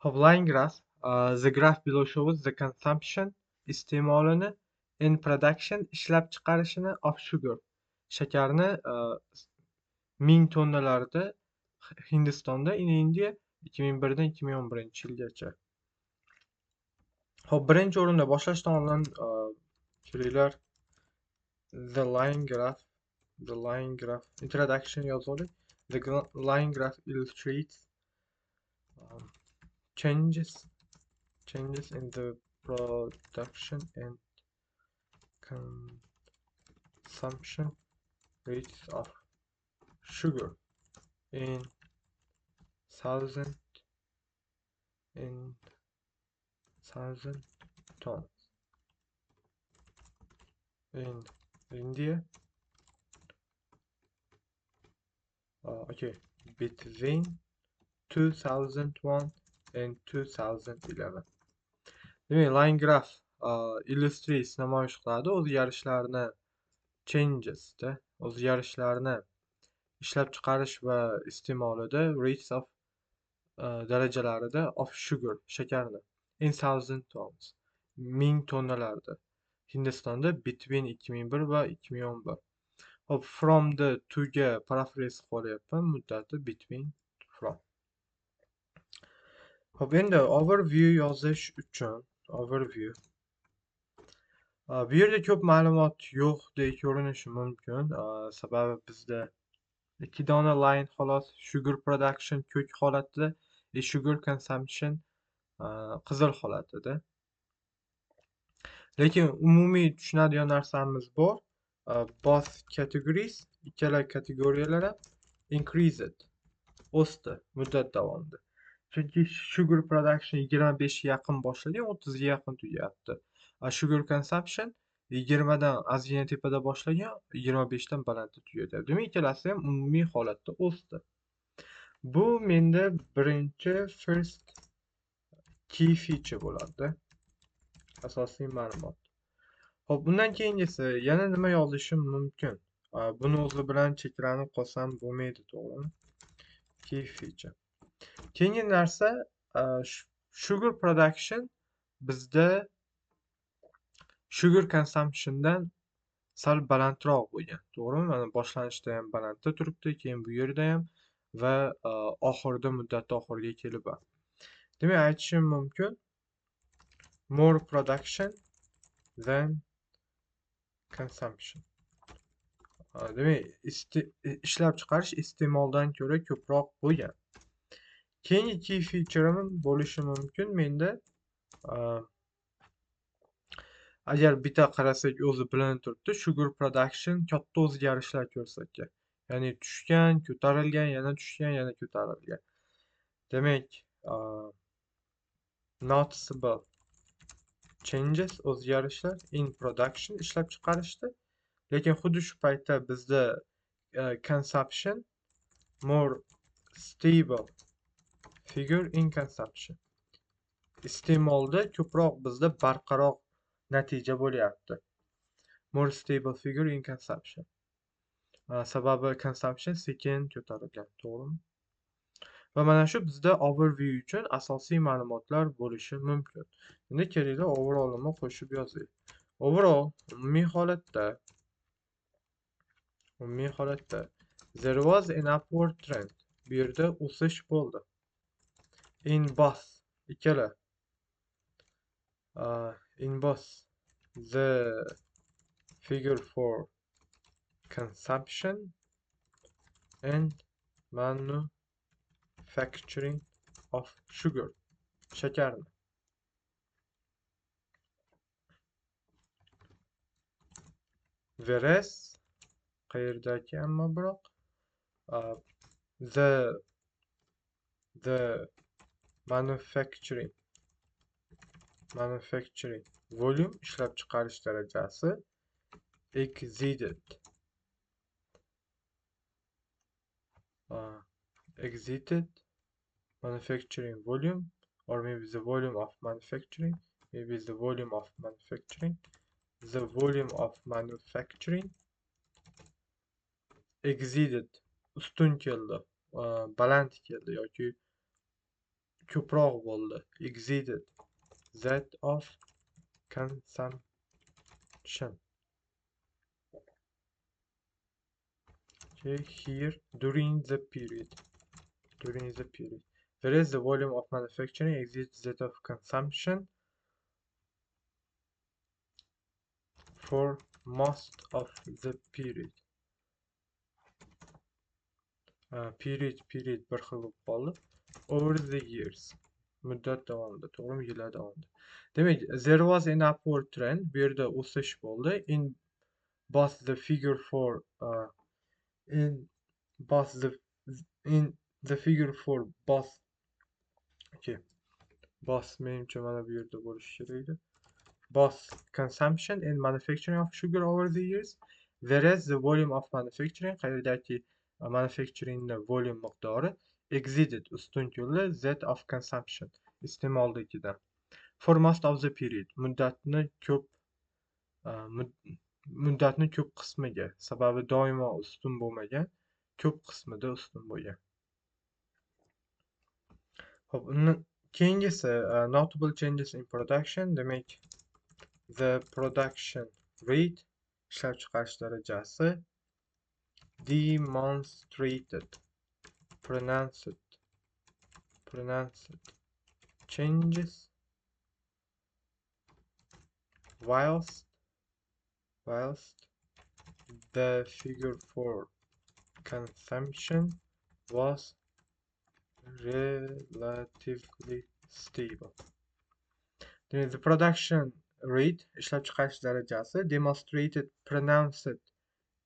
Xo'p, line graph. The graph below shows the consumption iste'molini in production ishlab chiqarishini of sugar shakarni 1000 tonnalarda Hindistonda in India 2001 dan 2011-yilgacha. Xo'p, birinchi o'rinda boshlashdan oldin kelinglar the line graph, the line graph introduction yozaylik. The line graph illustrates changes in the production and consumption rates of sugar in thousand tons in India. Okay, between 2001 and 2011. Demak, line graph illustrates namoyish qiladi o'zgarishlarni, changesda o'zgarishlarni ishlab chiqarish va iste'molida rates of darajalarida of sugar shakarni in thousand tons 1000 tonnalarda Hindistonda between 2001 va 2011. Hop, from the to ga paraphrase qilyapman, muddati between from. Hop, endi overview yozish uchun overview. Bu yerda ko'p ma'lumot yo'qdek ko'rinishi mumkin. Sababi bizda ikki dona line xolos, sugar production ko'k holatida, sugar consumption qizil holatida. Lekin umumiy tushunadigan narsamiz bor. Both categories, ikkala kategoriyalar ham increased, o'sdi muddat davomida. Chunki sugar production 25 ga yaqin boshlagan, 30 ga yaqin tugayapti. Sugar consumption 20 dan ozgina tepada boshlagan, 25 dan balandda tugatyapti. Demak, ikkalasi ham umumiy holatda o'sdi. Bu menda birinchi first key feature bo'ladi. Asosiy ma'lumot. Xo'p, bundan keyingisi yana nima yozishim mumkin? Buni o'zi bilan cheklanib qolsam bo'lmaydi, to'g'rimi? Key feature. Keyingi narsa sugar production bizda sugar consumptiondan sal balandroq bo'lgan, to'g'rimi? Mana boshlanishda ham balandda turibdi, keyin bu yerda ham va oxirida muddatda oxiriga kelib ham. Demak, aytishim mumkin more production than consumption. Demak, ishlab chiqarish iste'moldan ko'ra ko'proq bo'lgan. Keyingi key feature'im bo'lishi mumkin menda. Agar bitta qarasak o'zi bilinib turibdi, sugar production katta o'zgarishlar ko'rsatgan. Ya'ni tushgan, ko'tarilgan, yana tushgan, yana ko'tarilgan. Demak, noticeable changes, o'zgarishlar in production ishlab chiqarishda, lekin xuddi shu paytda bizda consumption more stable figure in consumption. Iste'molda ko'proq bizda barqaror natija bo'lyapti. More stable figure in consumption. Sababi consumption sekin ko'tarilgan, to'g'rimi? Va mana shu bizda overview uchun asosiy ma'lumotlar bo'lishi mumkin. Endi kelinglar overall'ni qo'shib yozaylik. Overall umumiy holatda there was an upward trend. Bu yerda o'sish bo'ldi. In both ikkala in both the figure for consumption and manufacturing of sugar shakarni. Whereas qayerdaki ammo biroq the manufacturing volume ishlab chiqarish darajasi exceeded manufacturing volume, or maybe the volume of manufacturing, maybe the volume of manufacturing, the volume of manufacturing exceeded ustun keldi, baland keldi yoki ko'proq bo'ldi. Exceeded that of consumption. Okay, here during the period. During the period. Whereas the volume of manufacturing exceeds that of consumption for most of the period. Period bir xil bo'lib qoldi. Over the years. Muddat davomida, to'g'rimi? Yillar davomida. Demak, there was an upward trend. Bu yerda o'sish bo'ldi. In both the figure for in both the in the figure for both. Okay. Both menimcha mana bu yerda bo'lishi kerak edi. Both consumption and manufacturing of sugar over the years, whereas the volume of manufacturing, qayerdaki manufacturingni volume miqdori exceeded, ustun keldi that of consumption, iste'moldagidan. For most of the period, muddatni ko'p qismiga, sababi doimo ustun bo'lmagan, ko'p qismida ustun bo'lgan. Xo'p, undan keyingisi notable changes in production, demak the production rate, ishlab chiqarish darajasi demonstrated, pronounced changes whilst the figure for consumption was relatively stable. Demak, the production rate, ishlab chiqarish darajasi demonstrated pronounced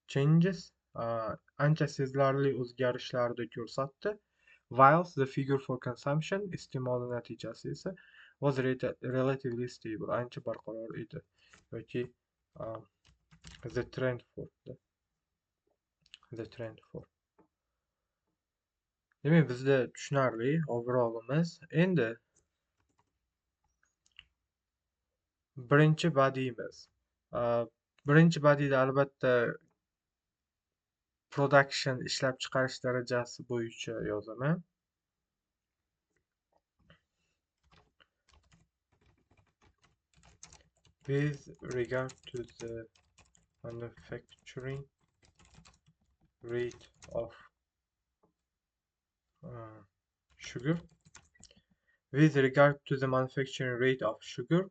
changes, ancha sezilarli o'zgarishlarni ko'rsatdi. Whilst the figure for consumption, iste'moli natijasi esa was relatively stable, ancha barqaror edi yoki the trend for the trend for. Demak, bizda tushunarli overallimiz. Endi birinchi badiyimiz. Birinchi badiyda albatta production, ishlab chiqarish darajasi bo'yicha yozaman. With regard to the manufacturing rate of sugar, with regard to the manufacturing rate of sugar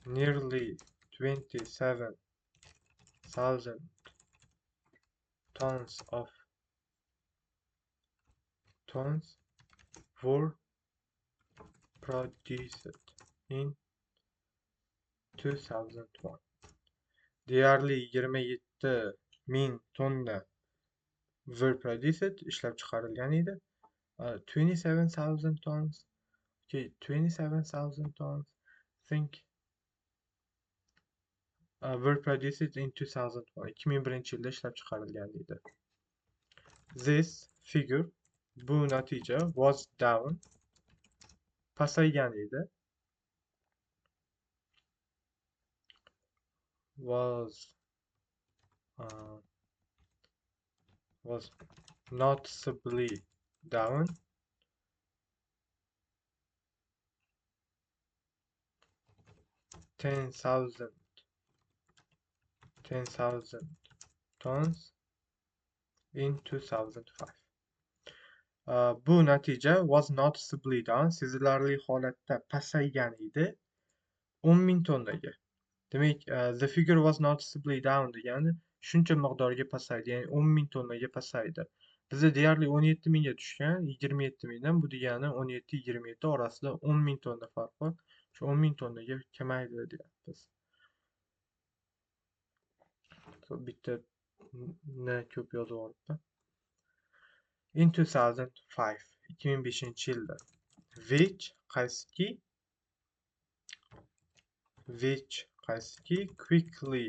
nearly 27,000 tons were produced in 2001. Deyarli 27,000 tonna were produced, ishlab chiqarilgan edi. 27,000 tons. Okay, 27,000 tons. Think were produced in 2001. 2001-yilda ishlab chiqarilgan edi. This figure, bu natija was down, pasaygan edi. Was noticeably down 10,000 tons in 2005. Bu natija was noticeably down, sezilarli holatda pasaygan edi 10,000 tonnaga. Demak, the figure was noticeably down degani shuncha miqdorga pasaydi, ya'ni 10,000 tonnaga pasaydi. Bizda deyarli 17,000 ga tushgan, 27,000 dan, bu degani 17-27 orasida 10,000 tonna farq bor. Shu 10,000 tonnaga kamaydi deyapmiz. Bitta n ko'p yozib olibdi. In 2005, 2005-yilda, which qaysiki quickly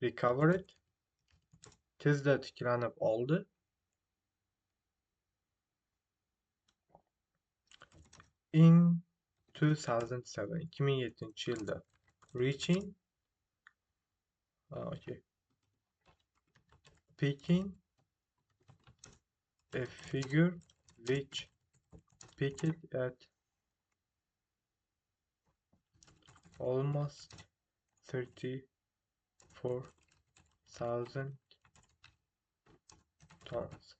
recovered, tezda tiklanib oldi. In 2007, 2007-yilda, reaching, okay, peaking A figure which peaked at almost 34,000 tons.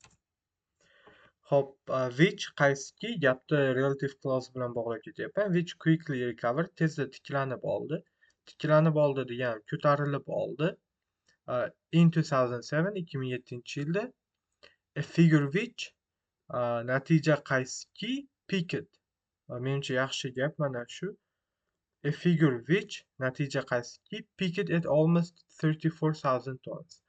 Hop, which qaysiki gapni relative clause bilan bog'lab ketyapman. Which quickly recovered, tezda tiklanib oldi. Tiklanib oldi degan ko'tarilib oldi. In 2007, 2007-yilda. A figure which, natija qaysiki peaked. Menimcha yaxshi gap mana shu. A figure which natija qaysiki peaked at almost 34,000 tons.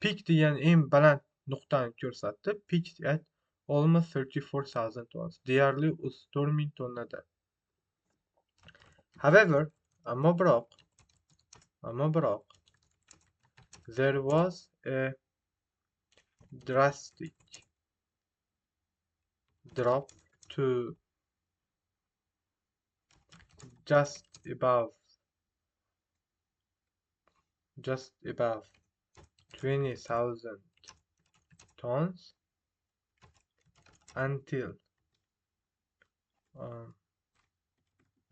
Peak degan eng baland nuqtani ko'rsatdi. Peaked at almost 34,000 tons. Deyarli 34,000 tonnada. However, ammo biroq there was a drastic drop to just above 20,000 tons until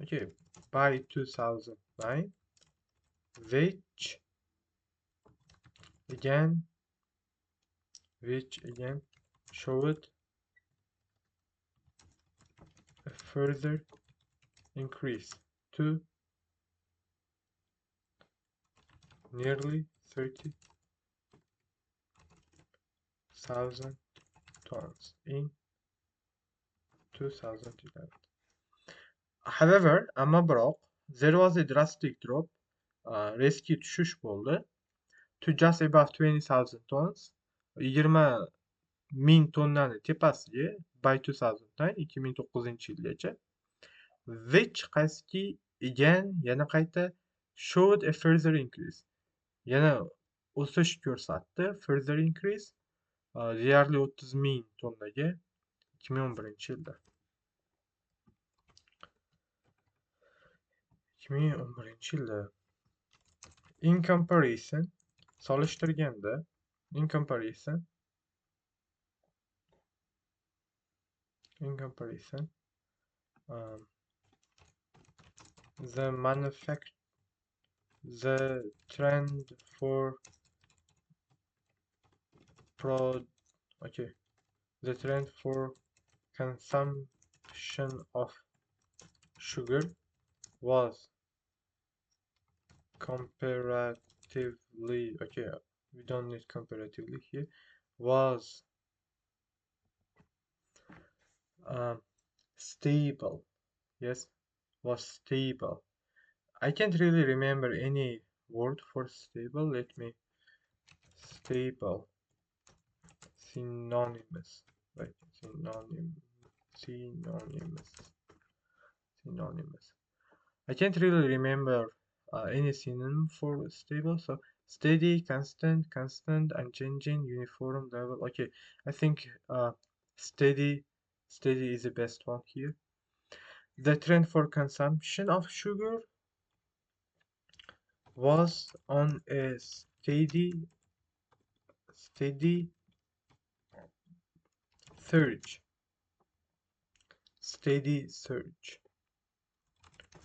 okay, by 2009, which again showed a further increase to nearly 30,000 tons in 2011. However, ammo biroq, there was a drastic drop, riskli tushish bo'ldi, to just above 20,000 tons, 20,000 tonnani tepasiga by 2009, 2009-yilgacha, which qaysiki again yana qayta showed a further increase, yana o'sish ko'rsatdi, further increase, deyarli 30,000 tonnaga 2011-yilda. 2011-yilda. In comparison, solishtirganda, in comparison, in comparison, the trend for pro, okay, the trend for consumption of sugar was comparatively, okay, we don't need comparatively here, was stable. Yes, was stable. I can't really remember any word for stable. Let me, stable, synonymous, right? Synonym, synonymous, synonymous. I can't really remember any synonym for stable. So steady, constant, constant, unchanging, uniform, level. Okay, I think steady is the best one here. The trend for consumption of sugar was on a steady surge, steady surge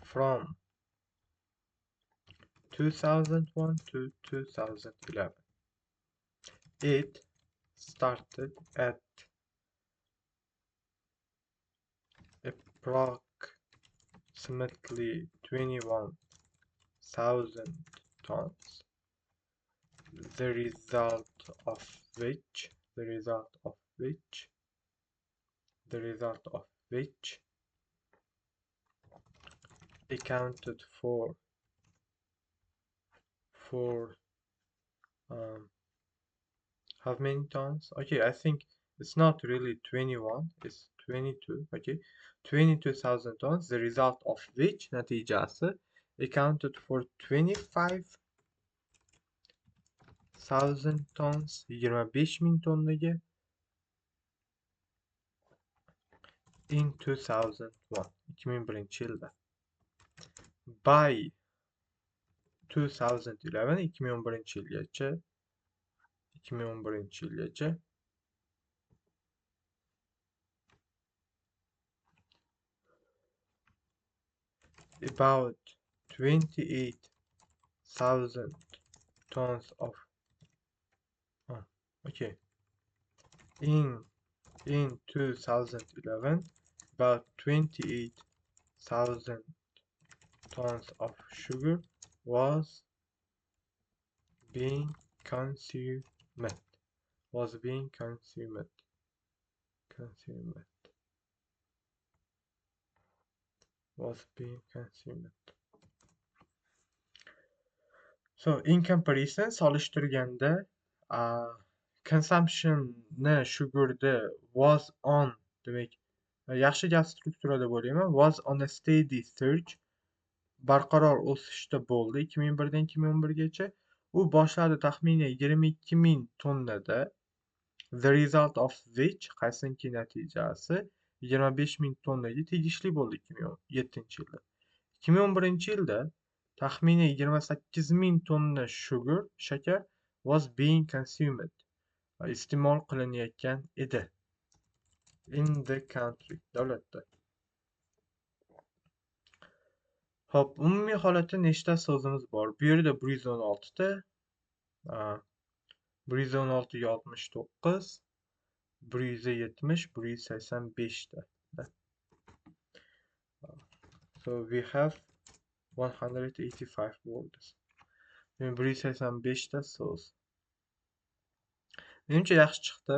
from 2001 to 2011. It started at approximately 21,000 tons, the result of which, the result of which, the result of which accounted for how many tons? Okay, I think it's not really 21, it's 22. Okay, 22,000 tons, the result of which, natijasi, accounted for 25,000 tons, 25,000 tonnaga in 2001, 2001-yilda. By 2011, 2011-yilgacha, 2011-yilgacha about 28,000 tons of okay in 2011 about 28,000 tons of sugar was being consumed was being consumed. So in comparison, solishtirganda, consumption-ni sugarda was on, demak yaxshi gap strukturada bo'layman, was on a steady surge, barqaror o'sishda bo'ldi 2001 dan 2011 gacha. U boshladi taxminan 22,000 tonnada, the result of which, qaysinki natijasi 25,000 tonnaga tegishli bo'ldi 2007-yilda. 2011-yilda taxminan 28,000 tonna sugar, shakar was being consumed, iste'mol qilinayotgan edi in the country, davlatda. Xo'p, umumiy holatda nechta so'zimiz bor? Bu yerda 116 ta, 116 ga 69, 170, 185 ta. So we have 185 words. Demak, 185 ta so'z. Menimcha yaxshi chiqdi.